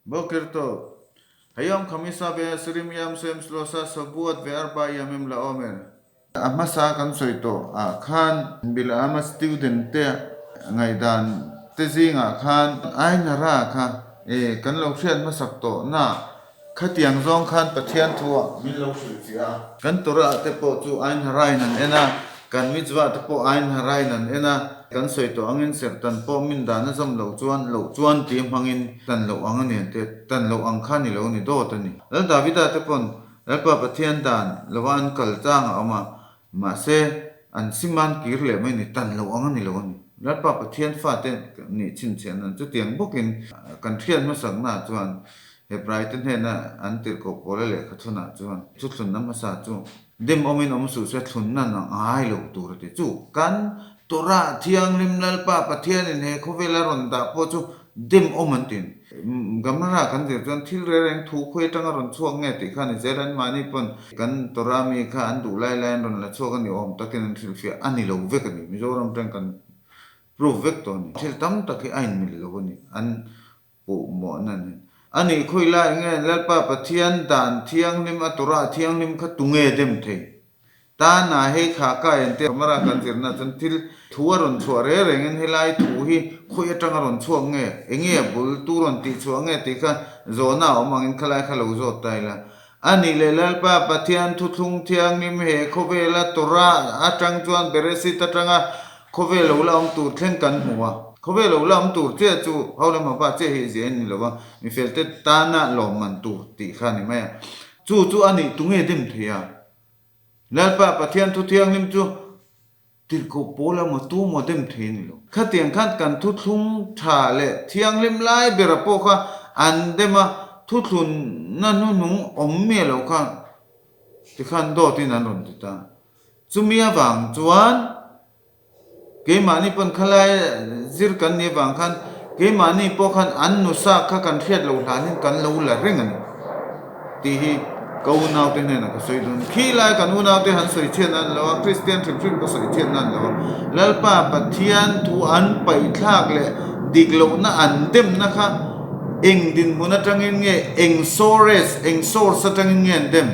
Boker tov. Hayom khamisa ve asrim yam sem shlosa shavuot ve arba yamim laomer. A hmasa kan sawi tawh ah khan Bil'ama student te ngaihdan te zingah khan Ainara kha e kan lo hriat hmasak tawh na khatiang zawng khan Pathian thu ah min lo hrilh fiah a. Kan Torah te pawh chu Ainhara in an en a, kan Mitzvah te pawh Ainhara in an en a, kan sawi tawh angin serhtan pawh min dan a zawm loh chuan loh chuan tih hmangin tan loh ang a ni an ti a, tan loh ang kha ni lo a ni dawt a ni. Lal Davida te pawn Lalpa Pathian dan lova an kal chang a awm a, mahse an siman kir leh mai ni, tan loh ang a ni lo a ni. Lalpa Pathian fate nih chhinchhiah nan chutiang bawkin kan hriat hmasaknaah chuan Hebraite hnena an tirhkoh pawla lehkha thunah chuan thuthlunna hmasa chu dem awmin awm suh se thlunna nang ngai lo tur a ti. Chu kan Torah Thianghlim Lalpa Pathianin he khawvela rawn dah pawh chu dem awm an ti. Gamara kan zir chuan thil reng reng thu khawi atanga rawn chhuak nge tih kha ni zel an mahni pawn kan Torah mi kha an duh lai lai an rawn la chhuak a ni awm takin an hrilhfiah a ni lo vek a ni. Mizoram tang kan proof vek tawh a ni. Thil tam tak hi a inmil lo a ni. An puhmawhna a ni. A nih khawi lai nge Lalpa Pathian dan thianghlim a Torah thianghlim kha tunge dem thei? Tana hei kha ka en te camera kan zirna chuan thil thu a rawn chhuah reng rengin helai thu hi khawi atanga rawn chhuak nge enge a bul tu rawn tih chhuah nge tih kha zawhna a awm angin khalai kha lo zawt ta ila. A nih leh Lalpa Pathian thuthlung thianghlim he khawvela Torah atang chuan Beresit atanga khawvel lo la awm tur thleng kan hmu a. Khawvel lo la awm tur chiah chu ho lama pa chiah hi zia in ni lo va, mifelte tana lawmman tur tih kha a ni mai a. Chu chu a nih tunge dem thei a? Lalpa Pathian thu thianghlim chu tirhkoh pawl emaw tu maw dem thei a ni lo. Khatiang khan kan thuthlung tha leh thianghlim lai bera pawh kha an dem a, thuthlunna hnuhnung awm miah lo kha tikhan dawtin an rawn ti ta. Chumi avang chuan. Keimahni pawn khalai zir kan nih avang khan keimahni pawh khan an nusa kha kan hriat loh hlanin kan lo la reng a ni tih hi ka unaute hnenah ka sawi dawn. Khi lai kan unaute han sawi chhiat nan lo a, Kristian hrim hrim ka sawi chhiat nan lo a, Lalpa Pathian thu an paihthlak leh dik lohna an demna kha eng dinhmun atangin nge, eng source, eng source atangin nge an dem?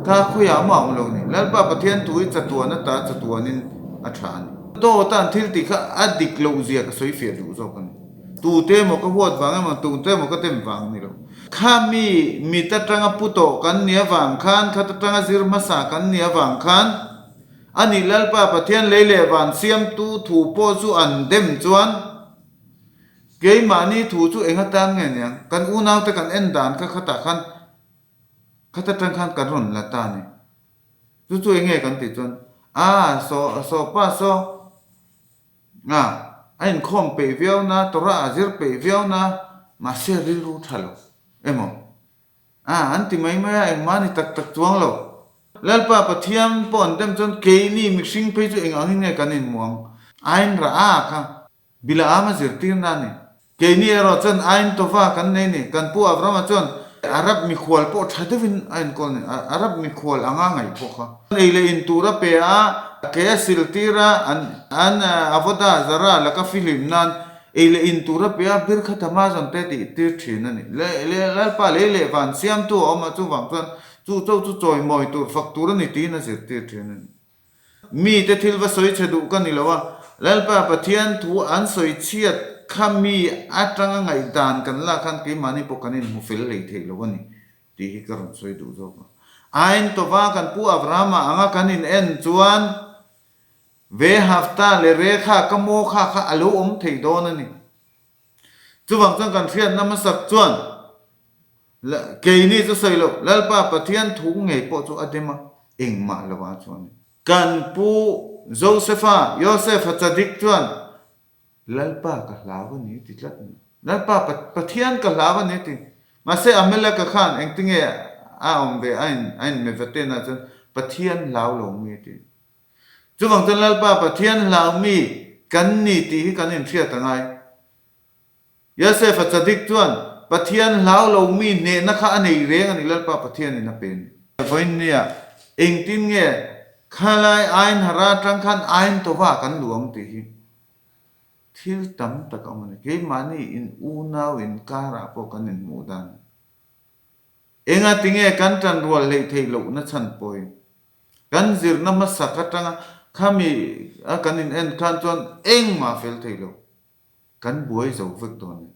Ka khawiah mah awm lo ni. Lalpa Pathian thu hi chatuan ata chatuanin a tha a ni. Dawt a an thil tih kha a dik loh zia ka sawi fiah duh zawk a ni. Tute emaw ka huat vang emaw tute emaw ka tem vang ni lo. Kha mi mit atanga pu tawh kan nih avang khan, khat atanga zir hmasa kan nih avang khan, a nih Lalpa Pathian lei leh van siamtu thu pawh chu an dem chuan, keimahni thu chu eng atan nge niang? Kan unaute kan en dan kha khatah khan Khata tang khan kan rawn la ta a ni. Chu chu enge kan tih chuan, A, saw, saw pa saw, a, a inkhawm peih viau na, Torah a zir peih viau na, mahse rilru tha lo emaw? A, an ti mai mai a, engmah a ni tak tak chuang lo. Lalpa Pathian pawh an dem chuan keini mihring phei chu eng angin nge kan inhmuh ang? Ain rah a kha. Bilaam a zirtirna a ni. Keini erawh chuan Ain Tova kan nei ni. Kan pu Avrama chuan Arab mikhual pawh tha deuhin a enkawl ni. Arab mikhual anga ngaih pawh kha. Ei leh in tur a pe a, ke a siltir a, an an Avoda Zara laka fihlim nan ei leh in tur a pe a, bir kha Amazon te tih tir thin a ni. Lalpa lei leh van siamtu a awm a, chuvang chuan chu cho chu chawimawi tur fak tur a ni tiin a zirtir thin a ni. Mite thil va sawi chhe duh ka ni lo a, Lalpa Pathian thu an sawi chhiat kha mi atanga ngaihdan kan lak khan keimahni pawh kan inhmu fel hlei thei lo a ni tih hi ka rawn sawi duh zawk a. Ain tawpa kan pu Abrahama anga kan in en chuan ve hafta leh rekha ka maw kha kha a lo awm thei dawn a ni. Chuvang chuan kan hriatna hmasak chuan keini chu sawi loh, Lalpa Pathian thu ngei pawh chu a dem a, engmah lo ah chuan. Kan pu Josefa, Yosef-a Tzadik chuan, Lalpa ka hlau a ni ti tlat a ni. Lalpa Pathian ka hlau a ni ti. Mahse Amalek-a khan engtinge a awm ve a in mevaten ah chuan Pathian hlau lo mi a ti. Chuvang chuan Lalpa Pathian hlaumi kan ni tih hi kan inhriat a ngai. Yosef-a Tzadik chuan Pathian hlau lomi hnehna kha a nei reng a ni Lalpa Pathianin a pe a ni. Vawiin nia engtin nge khalai Ain Hara atang khan Ain Tova kan luh ang tih hi. Thil tam tak a awm a ni. Keimahni in unau inkarah pawh kan inhmuh dan. Enga tinge kan tanrual hleih theih lohna chhan pawi? Kan zirna hmasak atanga khami a kan in en khan chuan engmah fel thei lo. Kan buai zo vek dawn a ni.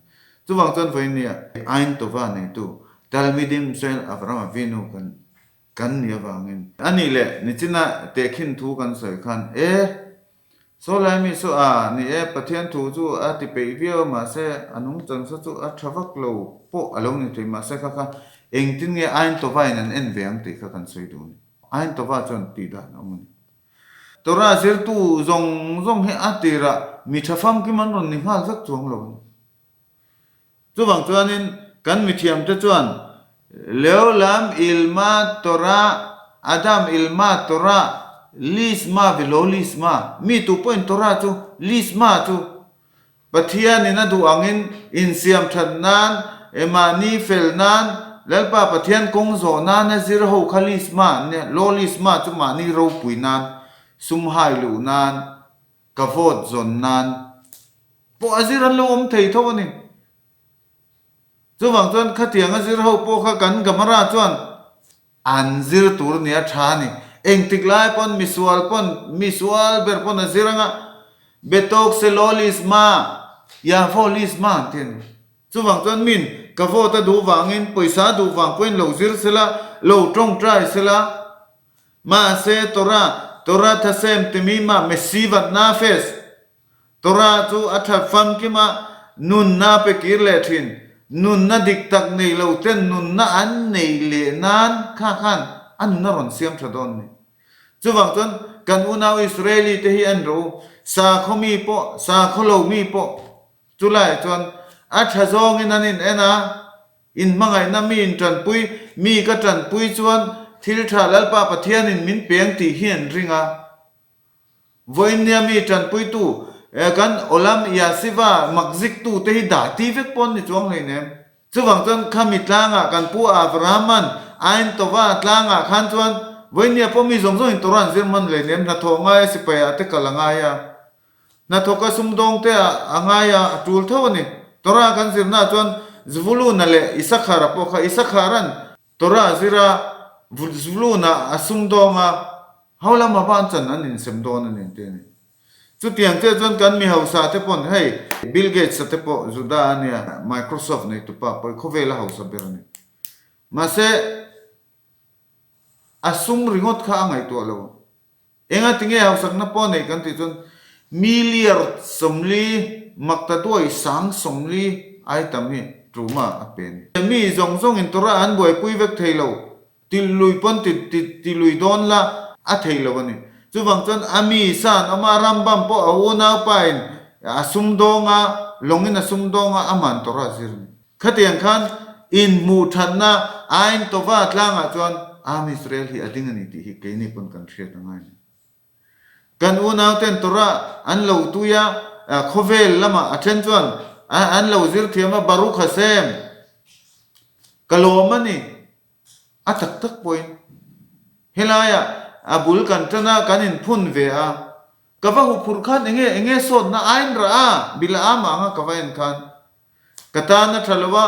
Chuvang chuan vawinia Ain Tova neitu Talmidim Israel Avraham Avinu kan kan nih avangin. A nih leh nichina tehkhin thu kan sawi khan e, saw lai mi saw a ni e, Pathian thu chu a ti peih viau a mahse a nungchang sa chu a tha vak lo pawh a lo ni thei mahse kha kha engtin nge Ain Tova in an en ve ang tih kha kan sawi duh a ni. Ain Tova chuan tih dan a awm a ni. Torah zirtu zawng zawng hi a tirah mi tha famkim an rawn ni nghal vek chuang lo a ni. Chuvang chuanin kan mithiamte chuan Leolam ilma Torah, Adam ilma Torah, Lisma velo Lisma, mi tu pawhin Torah chu Lisma chu Pathianin a duh angin insiam that nan, mahni fel nan, Lalpa Pathian kawng zawh nan a zir ho kha Lisma an nia, Lo Lisma chu mahni ropui nan, sum hai luh nan, Ka vote zawn nan pawh a zir an lo awm thei tho a ni. Chuvang chuan khatiang a zir ho pawh kha kan Gamara chuan an zir tur nia tha a ni. Engtik lai pawn misual pawn misual ber pawn a zir anga betawk se law list ma yavo list ma an ti a ni. Chuvang chuan min ka vote a duh vangin pawisa a duh vang pawhin lo zir sela lo tawngtai sela Mahse, Torah, Torah thasem timi mah Mesivat Nafesh, Torah chu a that famkim a, nunna a pe kir leh thin. Nunna dik tak nei lo ten nunna an nei leh nan kha khan a nun a rawn siam tha dawn ni. Chuvang chuan kan unau Israeli te hi an ro u, sakhaw mi pawh, sakhaw lo mi pawh chulaiah chuan a tha zawngin an in en a, In hmangaihna mi in tanpui, mi ka tanpui chuan thil tha Lalpa Pathianin min peng tih hi an ring a. Vawiinnia mi tanpuitu kan Olam Yasiva makziktute hi dah ti vek pawh an ni chuang hleinem. Chuvang chuan khami tlangah kan pu Avrahama'n Ain Tova tlangah khan chuan vawiinnia pawh mi zawng zawngin Torah an zir hman hleinem, hnathawh ngai a sipaiah te kal a ngai a. Hnathawka sumdawngte a ngai a, a tul tho a ni. Torah kan zirnaah chuan Zvuluna leh Isakhara pawh kha Isakhara'n Torah a zir a, Zvuluna a sumdawng a, ho lama va an chan an insem dawn a ni an ti a ni. Chutiang chiah chuan kan mi hausa te pawn hei Bill Gates-a te pawh Juda a nia, Microsoft neitupa pawh hi khawvela hausa ber a ni. Mahse a sum ringawt kha a ngaihtuah lo. Enga tinge hausakna pawh neih kan tih chuan milliard 40 makta duai sang 40 ai tam hi Truma a pe a ni. Mi zawng zawngin Torah an buaipui vek thei lo, ti lui pawn ti ti ti lui dawn la a thei lo a ni. Chuvang chuan a mi san awm a, Rambam pawh a unaupa in a sumdawng a, lawngin a sumdawng a, aman Torah a zir a ni. Khatiang khan inhmuh thatna Ain Tova tlangah chuan Am Israel hi a ding a ni tih hi keini pawn kan hriat a ngai a ni. Kan unauten Torah an lo tui a, khawvel lamah a then chuan an lo zir thiam a, Baruch Hashem, ka lawm a ni, a tak tak pawhin helaiah a bul kan tan a, kan inphun ve a, ka va huphurh khan enge enge sawtna Ain rah a, Bilaam ah anga ka va en khan Ka tan a tha lo a,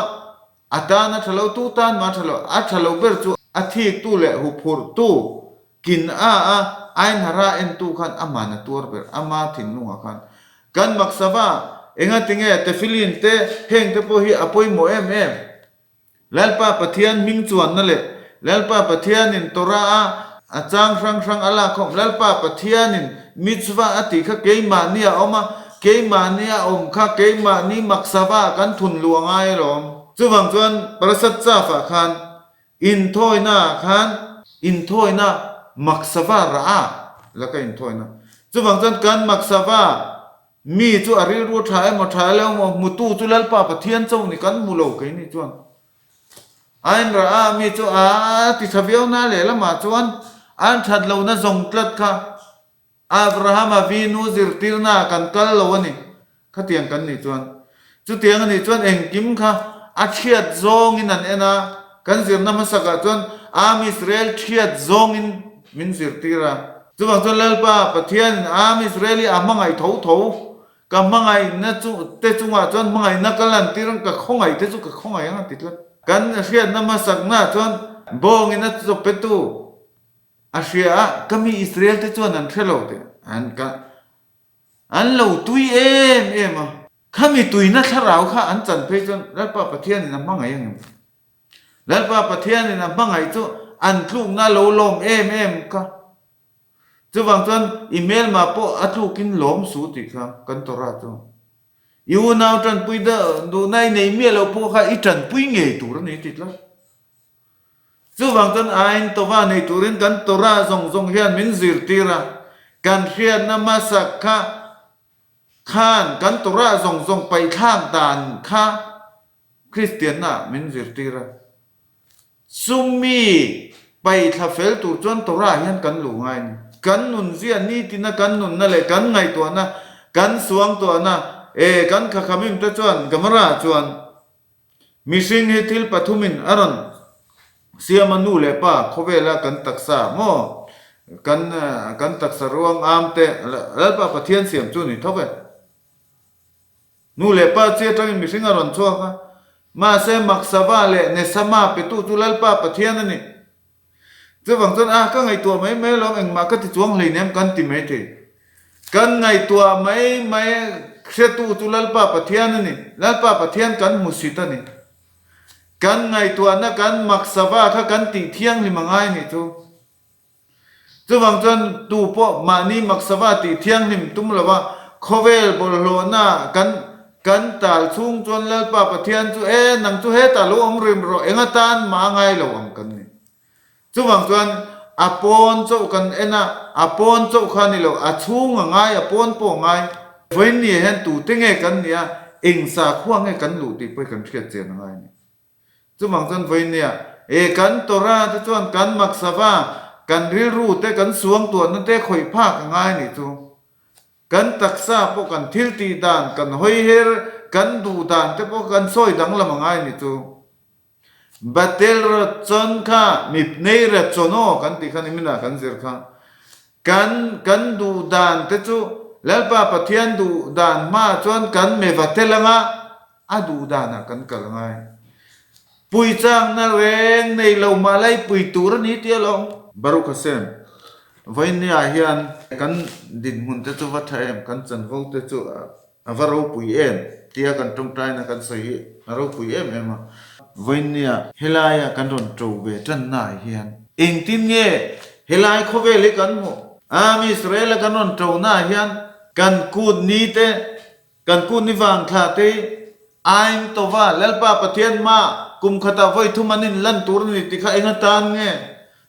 a tan a tha lo, tu tan mah a tha lo, a tha lo ber chu a thiktu leh huphurhtu kin a a ainhara entu khan aman a tuar ber, ama thinlungah khan. Kan maksava engatinge tefillin te heng te pawh hi a pawimawh em em? Lalpa Pathian hming chuanna leh Lalpa Pathianin Torah a a chang hrang hrang a lak khawm. Lalpa Pathianin mitzvah a tih kha keimahni a awm a, keimahni a awm kha keimahni maksava kan thun luh a ngai alawm. Chuvang chuan Parasat Chaf-ah khan inthawina ah khan inthawina maksava rah a laka inthawina. Chuvang chuan kan maksava Mi chu a rilru tha emaw tha elo emaw hmutu chu Lalpa Pathian cho ni kan hmu lo keini chuan. Ain rah a mi chu a ti tha viau na lehlamah chuan an that lohna zawng tlat kha Abrahama vinu zirtirna ah kan kal lo a ni. Khatiang kan nih chuan chutiang a nih chuan engkim kha a thiat zawngin an en a, kan zirna hmasakah chuan Am Israel thiat zawngin min zirtir a. Chuvang chuan Lalpa Pathianin Am Israel hi a hmangaih tho tho. Ka hmangaihna chu te chungah chuan hmangaihna ka lantir ang, ka khawngaih te chu ka khawngaih ang a ti tlat. Kan hriatna hmasaknaah chuan bawngin a chawpetu a hria a, ka mi Israel te chuan an hre lo tih an ka an lo tui em em a. Khami tuina thlarau kha an chan phei chuan Lalpa Pathianin a hmangaih ang em? Lalpa Pathianin a hmangaih chu an tlukna lo lawm em em kha. Chuvang chuan i hmelma pawh a tlukin lawm su tih kha kan Torah chu. I unau tanpui duhna i nei miah loh pawh kha i tanpui ngei tur a ni ti tlat. Chuvang chuan Ain Tova nei turin kan Torah zawng zawng hian min zirtir a, kan hriatna hmasak kha khan kan Torah zawng zawng paihthlak dan kha Kristianna min zirtir a. Chumi paihthla fel tur chuan Torah hian kan luh ngai a ni. Kan nunzia nitina kan nunna leh kan ngaihtuahna, kan suangtuahna, e, kan khakhamim te chuan Gemara chuan mihring hi thil pathumin a rawn siam a, nu leh pa khawvela kan taksa maw, kan kan taksa ruang am te Lalpa Pathian siam chu ni tho ve. Nu leh pa chi atangin mihring a rawn chhuak a, mahse Maksava leh Nesama petu chu Lalpa Pathian a ni. Chuvang chuan, Ah, ka ngaihtuah mai mai alawm, engmah ka ti chuang hleinem kan ti mai thei. Kan ngaihtuah mai mai hretu chu Lalpa Pathian a ni. Lalpa Pathian kan hmu sit a ni. Kan ngaihtuahna kan Maksava kha kan tih thianghlim a ngai a nih chu. Chuvang chuan tu pawh mahni maksava tih thianghlim tum lova khawvel bawlhhlawhna kan kan tal chhung chuan Lalpa Pathian chu e nang chu hetah lo awm rim rawh eng atan mah a ngai lo ang kan ni. Chuvang chuan a pawn chauh kan en a, a pawn chauh kha ni lo, a chhung a ngai, a pawn pawh a ngai. Vawiin ni ah hian tute nge kan nih a, eng sakhua nge kan luh tih pawh hi kan hriat chian a ngai a ni. Chuvang chuan vawinia e kan Torah te chuan kan maksava, kan rilru te, kan suangtuahna te khawih phak a ngai nih chu. Kan taksa pawh kan thil tih dan, kan hawi her, kan duh dan te pawh kan sawi danglam a ngai nih chu. Batel Ratzon kha mipnei Ratzon aw kan tih kha niminah kan zir kha. Kan kan duh dan te chu Lalpa Pathian duh dan hmaah chuan kan meva tel anga, A duh danah kan kal ngai. Pui changna reng nei lo mah lai pui tur a ni tih alawm. Baruch Hashem, Vawinia hian kan dinhmun te chu va tha em, kan chanvo te chu a va ropui em tia kan tawngtaina kan sawi hi a ropui em em a. Vawinia helaia kan rawn to ve tannaah hian engtin nge helai khawvel hi kan hmuh? Am Israel-a kan rawn to naah hian kan kut ni te Kan kut ni vang thla te Ain Tova, Lalpa Pathian mah kum khatah vawi thum an in lan tur a ni ti kha eng atan nge?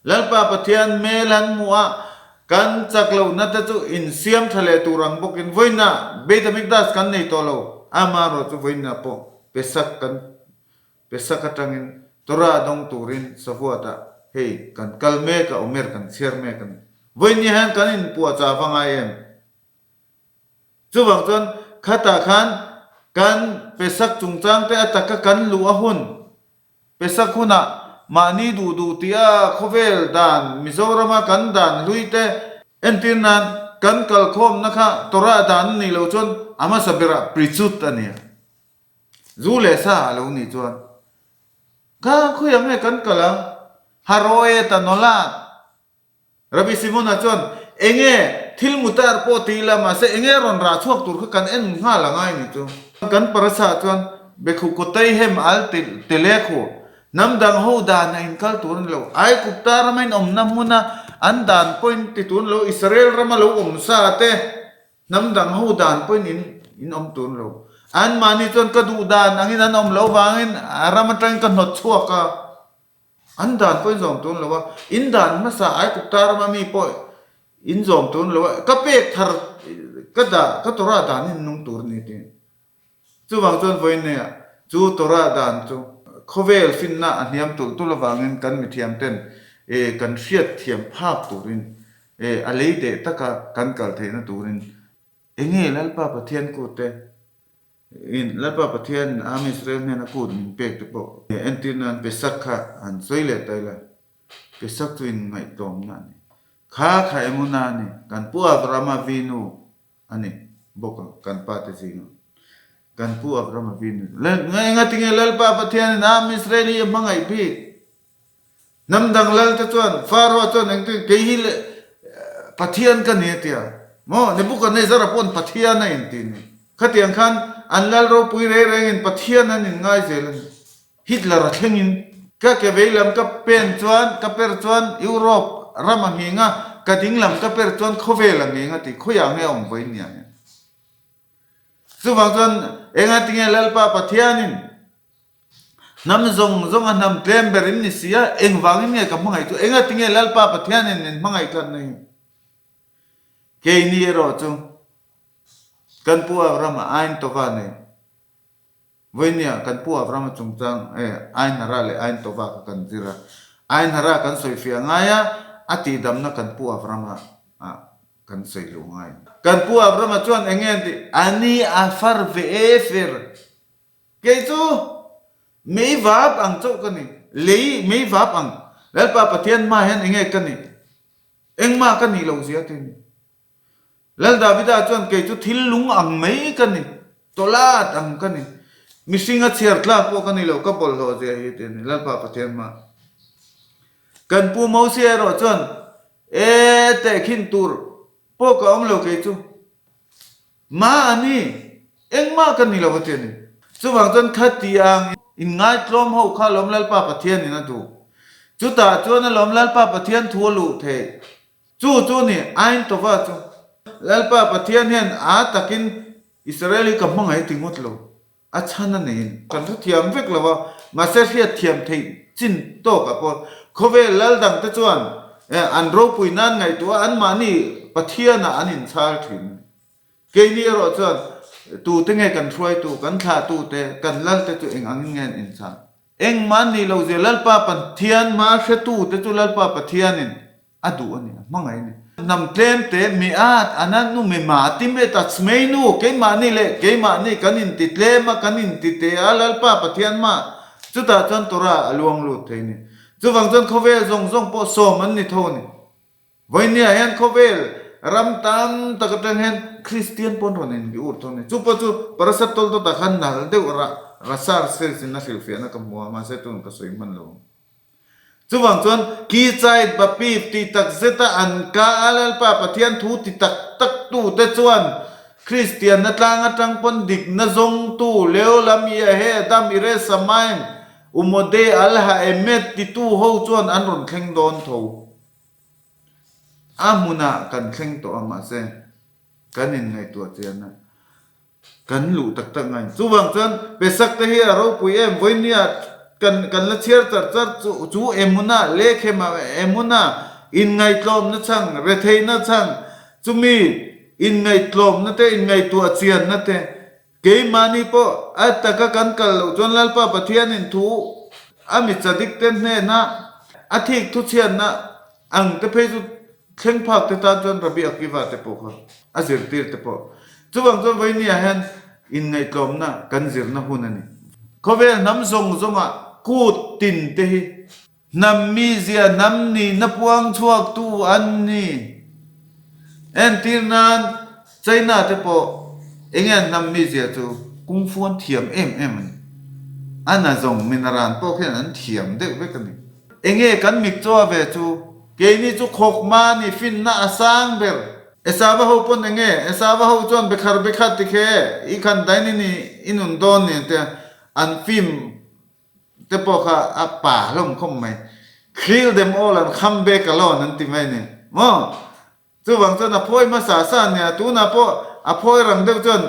Lalpa Pathian hmel an hmuh a, kan chak lohna te chu in siam tha leh tur ang bawkin vawiinah Beit Hamikdash kan nei tawh lo, amaherawh chu vawiinah pawh Pesach kan Pesach atangin Torah dawng turin Shavuot-ah hei kan kal mek a, Omer kan chhiar mek a ni. Vawiin ni hian kan inpuahchah va ngai em? Chuvang chuan khatah khan kan Pesach chungchang te a taka kan luh a hun. Pesach hunah mahni duh duh tih a khawvel dan Mizorama kan dan hlui te entir nan kan kalkhawmna kha Torah dan a nih loh chuan a hmasa berah prichut a nia. Zu leh sa a lo nih chuan kha khawiah nge kan kal ang? Haroe ta nawlat. Rabbi Simona chuan, Enge, thil mutar pawh ti ila, mahse enge rawn rah chhuak tur kha kan en nghal a ngai ni chu. Kan parasa chuan, Bekhu kawtei hem al telekhu, hnam dang ho dan a inkal tur a ni lo. Aigupta rama in awmna hmuna an dan pawhin ti tur a ni lo, Israel rama lo awm sa te hnam dang ho dan pawhin in in awm tur a ni lo. Anmahni chuan ka duh dan angin an awm loh vangin a ram atangin ka hnawt chhuak a. An dan pawh in zawm tun lo a, in dan hmasa Aigupta rama mi pawh in zawm tun lo a, ka pek thar ka dah ka Torah dan in nung tur a ni tih. Chuvang chuan vawiinneia chu Torah dan chu khawvel finna a hniam tulh tulh avangin kan mithiam ten e kan hriat thiam phak turin e a lei deh taka kan kal theihna turin enge Lalpa Pathian kut te In Lalpa Pathian Am Israel hnena kut min pek te pawh entir nan Pesach kha han sawi leh ta ila, Pesach chu in ngaihtlawmna a ni. Kha kha emuna a ni, kan Pu Avrahama vinu a ni. bawk ang kan pa te zingah. Kan pu Abraham Avinu Engatinge Lalpa Pathianin Am Israel hi a hmangaih bik? Hnam dang lal te chuan Pharaoh chuan engtin kei hi Pathian ka ni a ti a maw? Nebuchadnezzar-a paw'n Pathian a inti ni. Khatiang khan an lal ropui reng rengin Pathian an inngai zel a ni. Hitler-a thlengin ka ke vei lam ka pen chuan ka per chuan Europe ram a ngheng a, ka ding lam ka per chuan khawvel a ngheng a ti. Khawiah nge a awm vawiin nia hian? Chuvang chuan engatinge Lalpa Pathianin hnam zawng zawng a hnam tlem ber in ni si a, engvangin nge ka hmangaih chu? Engatinge Lalpa Pathianin min hmangaih tlatna hi? Keini erawh chu kan pu Abraham-a ain tova nei. Vawinia kan pu Abraham-a chungchang e Ain Hara leh Ain Tova kha kan zir a. Ain Hara kan sawifiah ngai a, a tihdamna kan pu Abraham-a ah kan sawi luh ngai. Kan pu Abraham-a chuan eng nge an tih? A ni a far ve e fer. Kei chu mei vap ang chauh ka ni. Lei mei vap ang. Lalpa Pathian hma hian eng nge ka nih? Engmah ka nih loh zia ti a ni. Lal Davida chuan kei chu thil lung ang mai ka ni, tawlat ang ka ni, mihring a chhiar tlak pawh ka ni lo, ka bawlhhlawh zia hi ti a ni, Lalpa Pathian hma. Kan pu Mosia erawh chuan, E, tehkhin tur pawh ka awm lo kei chu, ma a ni, engmah ka ni lo a ti a ni. Chuvang chuan khati ang inngaihtlawm ho kha lawm Lalpa Pathianin a duh. Chutah chuan alawm Lalpa Pathian thu a luh theih. Chu chu ni, Ain Tova chu. Lalpa Pathian hian a takin Israel hi ka hmangaih ti ngawt lo, a chhan a neiin. Kan hrethiam vek lo a, mahse hriatthiam theih chin tawkah pawh khawvel lal dangte chuan an ropui nan ngaihtuah a, anmahni Pathianah an inchhal thin. Keini erawh chuan tute nge kan hruaitu, kan thlahtute, kan lalte chu eng angin nge an inchhal? Engmah an nih lo zia Lalpa Pathian hma hretute chu Lalpa Pathianin a duh a ni, a hmangaih a ni. Hnam tlem te, mi at, a na nu, mi ma ti met a, chmei nu, keimahni leh keimahni kan inti tlem a, kan inti te a, Lalpa Pathian hma chutah chuan Torah a luang lut thei a ni. Chuvang chuan khawvel zawng zawng pawh sawm an ni tho a ni. Vawinia hian khawvel ram tam tak atang hian Kristian pawn rawn inbi ur tho a ni. Chu pawh chu Parasat Tawltawta khan nal deuh rah Rasar Sales in a hrilhfiahna ka hmu a, mahse tun ka sawi hman lo ang. Chuvang chuan ki chait bapip tih tak zeta an ka a Lalpa Pathian thu ti tak tak tute chuan Kristianna tlang atang pawn dikna zawngtu Leo lam i a he Adam i re Samaim Umode al ha emet titu ho chuan an rawn thleng dawn tho. A hmunah kan thleng tawh a mahse kan inngaihtuah chian a kan luh tak tak ngai. Chuvang chuan Pesach te hi a ropui em vawinia kan kan la chhiar char char chu chu Emuna Lekhema Emuna inngaihtlawmna chhang retheihna chhang chumi inngaihtlawmna te inngaihtuah chianna te Keimahni pawh a taka kan kal loh chuan Lalpa Pathianin thu a mi chadik te hnena a thik thuchhiatna ang te phei chu thleng phak te tan chuan Rabbi Akiva te pawh kha a zirtir te pawh. Chuvang chuan vawinia hian inngaihtlawmna kan zirna hun a ni. Khawvel hnam zawng zawngah kut tin te hi Hnam mizia hnam nihna puang chhuaktu an ni. Entir nan China te pawh enge an hnam mizia chu Kung Fu an thiam em em a ni. A na zawng minaran pawh khian an thiam deuh vek a ni. Enge kan mikchaw ve chu keini chu khawkma ni finna a sang ber. Esava ho pawn enge Esava ho chuan bekhar bekhat tikhe i khan dainin i nun dawn ni an tia an film te pawh kha a pa hlawm khawp mai. Kill them all and come back alone an ti mai ni maw? Chuvang chuan a phawi hmasa sa nia, tunah pawh a phawi rang deuh chuan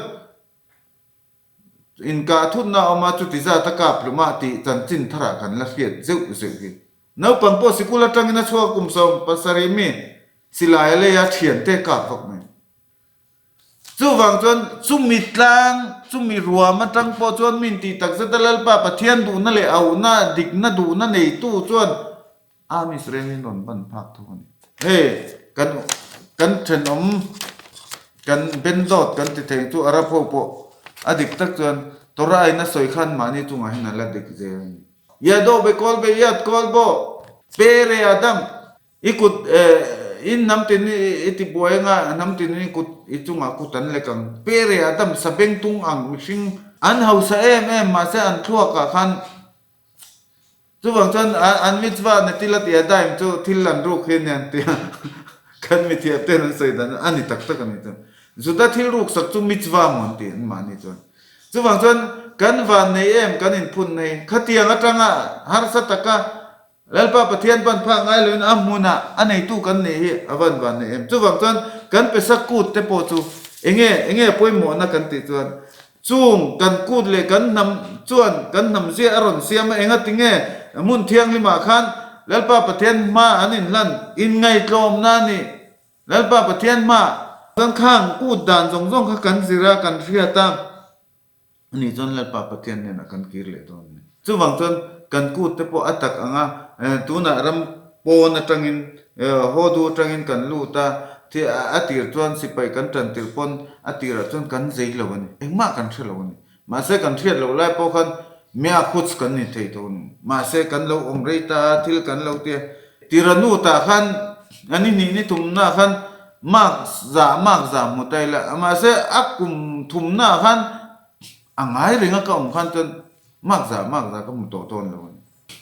inkah thutna a awm a, chuti zat a kap hlum a tih chanchin tharah kan la hriat zeuh zeuh hi. Naupang pawh sikul atangin a chhuak kum 17 mi silai a lei a, thiante kap vak mai. Chuvang chuan chumi tlang, chumi ruam atang pawh chuan min tih tak zet a Lalpa Pathian duhna leh auhna, dikna duhna neitu chuan Am Israel in rawn ban phak thung a ni. Hei kan kan thenawm kan bendawt kan ti thei chu Arab ho pawh a dik tak chuan Torah in a sawi khan mahni chungah hian a la dik zel a ni. Yado be kawl be yad kawl bo pere adam. I kut In hnam tin i ti buai anga hnam tin in kut i chungah kut an lek ang. Pere Adam sabengtung ang mihring an hausa em em mahse an thluakah khan Chuvang chuan an mitzvah netilat yadayim chu thil an ruk hi a nia an ti a, kan mithiam ten an sawi dan a ni tak tak a ni chuan. Juda thil ruk sak chu mitzvah maw an ti anmahni chuan. Chuvang chuan kan van nei em kan inphun nei khatiang atanga harsa taka Lalpa Pathian pan phak ngai loin a hmunah a neitu kan nih hi a van van nei em. Chuvang chuan kan Pesach kut te pawh chu enge enge pawimawhna kan tih chuan Chung kan kut leh kan hnam chuan kan hnam zia a rawn siam a, enga tinge hmun thianghlimah khan Lalpa Pathian hma an inhlan inngaihtlawmna a ni. Lalpa Pathian hma chuan khang kut dan zawng zawng kha kan zir a, kan hriat a, ani chuan Lalpa Pathian hnenah kan kir leh dawn a ni. Chuvang chuan kan kut te pawh a tak ang a, tunah ram pawn atangin haw du atangin kan lut a, a tir chuan sipai kan tan tir pawn a tirah chuan kan zei lo a ni, engmah kan hre lo a ni. Mahse kan hriat loh lai pawh khan mia khuts kan ni thei tho a ni. Mahse kan lo awm rei ta a, thil kan lo ti a. Tiranu tah khan a ni hnih ni thumnaah khan mark za mark za hmu ta ila, mahse a kum thumnaah khan a ngai reng a ka awm khan chuan Mak zah mak zah ka hmu tawh dawn lo a ni.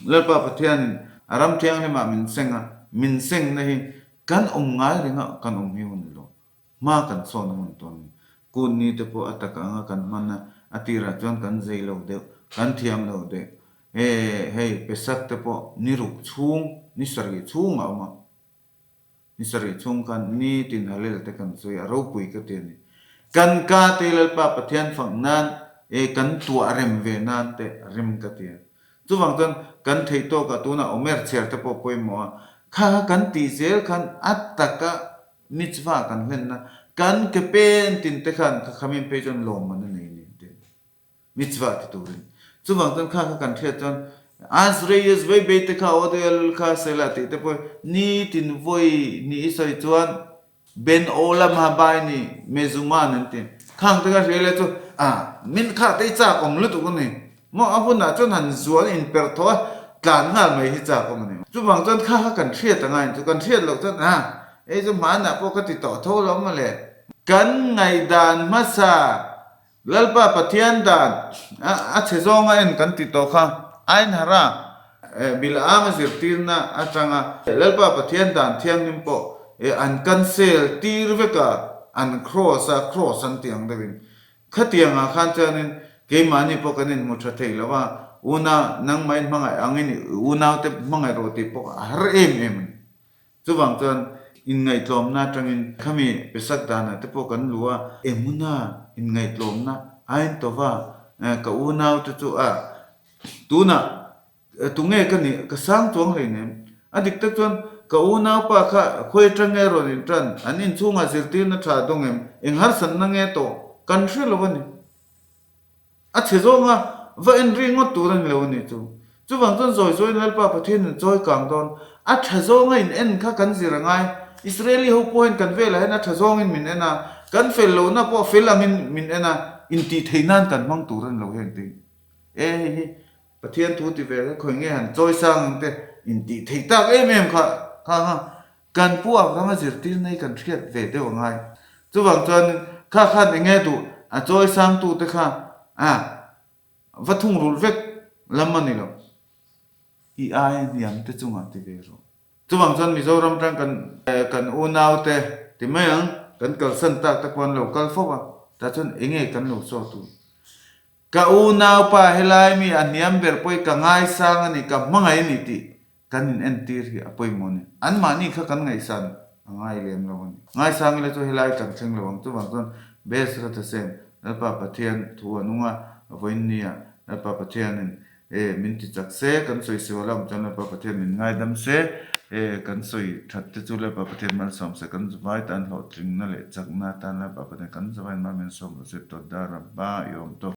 Lalpa Pathianin a ram thianghlimah min seng a, min sengna hi kan awm ngai reng a, kan awm hi hun lo. Hma kan sawn a hun tawh a ni. Kut ni te pawh a tak anga kan hman a, a tirah chuan kan zei lo deuh, kan thiam lo deuh. He hei Pesach te pawh ni ruk chhung, ni sarih chhung a awm a. Ni sarih chhung khan nitin Hallel te kan sawi a, ropui ka ti a ni. Kan ka te Lalpa Pathian fak nan e kan tuah rem ve nan te rem ka ti a. Chuvang chuan kan theih tawkah tunah Omer chhiar te pawh pawimawh a, kha kha kan tih zel khan a taka mitzvah kan hlenna kan ke pen tin te khan kha khamin phei chuan lawmman a nei a ni an ti a ni. Mitzvah ti turin. Chuvang chuan kha kha kan hriat chuan Az Reyes vei bei te kha Odell kha Sela tih te pawh nitin vawi hnih i sawi chuan Ben Olam ha bai ni Mezuman an ti. Khang te kha hria le chu a min kha te i chak awm lutuk a ni. Maw a hunah chuan han zual in perh thaw a tlan nghal mai hi chak awm a ni. Chuvang chuan kha kha kan hriat a ngai chu kan hriat loh chuan a ei chu hmanah pawh ka ti tawh tho lo mawle. Kan ngaihdan hmasa Lalpa Pathian dan a chhe zawnga en kan ti tawh kha Ainhara Bil'ama zirtirna atanga Lalpa Pathian dan thianghlim pawh an cancel tir vek a, an cross a, cross an tih ang deuhin. Khatiangah khan chuanin keimahni pawh kan inhmu tha thei lo a, unau nangmahin hmangaih angin i unaute hmangaih rawh tih pawh a har em em a ni. Chuvang chuan inngaihtlawmna atangin khami Pesach danah te pawh kan luh a, Emuna inngaihtlawmna ain tova ka unau te chu a tunah tunge ka nih ka sang chuang hleinem. A dik tak chuan ka unaupa kha khawi atang nge rawn intan, an inchhungah zirtirna tha dawng em, eng harsatna nge tawh kan hre lo a ni. A chhe zawnga va en ri ngawt tur a ni lo a nih chu. Chuvang chuan zawi zawiin Lalpa Pathian in chawi kang dawn. A tha zawnga in en kha kan zir a ngai. Israeli ho pawh hian kan velah hian a tha zawngin min en a, kan fel lohna pawh fel angin min en a, intih theih nan kan hmang tur a ni lo heng te. E hei hi Pathian thu ti ve kha khawi nge han chawi sang ang te intih theih tak em em kha kha kha Kan pu Abrahama zirtir nei kan hriat ve deuh a ngai. Chuvang chuan kha khan eng nge duh a chawi sangtu te kha a va thungrulh vek lam a ni lo. I ai hniam te chungah ti ve rawh. Chuvang chuan Mizoram tang kan kan unau te ti mai ang kan kalsan tak te pawh an lo kal fo a, tah chuan eng nge kan lo saw tur. Ka unaupa helai mi a hniam ber pawh hi ka ngaisang a ni, ka hmangaih a ni tih Kan in entir hi a pawimawh a ni. Anmahni kha kan ngaihsan a ngai lem lo a ni. Ngaisang ila chu helai kan thleng lo ang. Chuvang chuan Besra Thasem, Lalpa Pathian thu a nung a, vawiin nia Lalpa Pathianin e min ti chak se, kan sawi sual a awm chuan Lalpa Pathian min ngaidam se, e kan sawi that te chu Lalpa Pathian malsawm se, kan zavai tan hlawhtlingna leh chakna atan Lalpa Pathian kan zavaiin mal min sawm rawh se, Toda Rabba i awm tawh.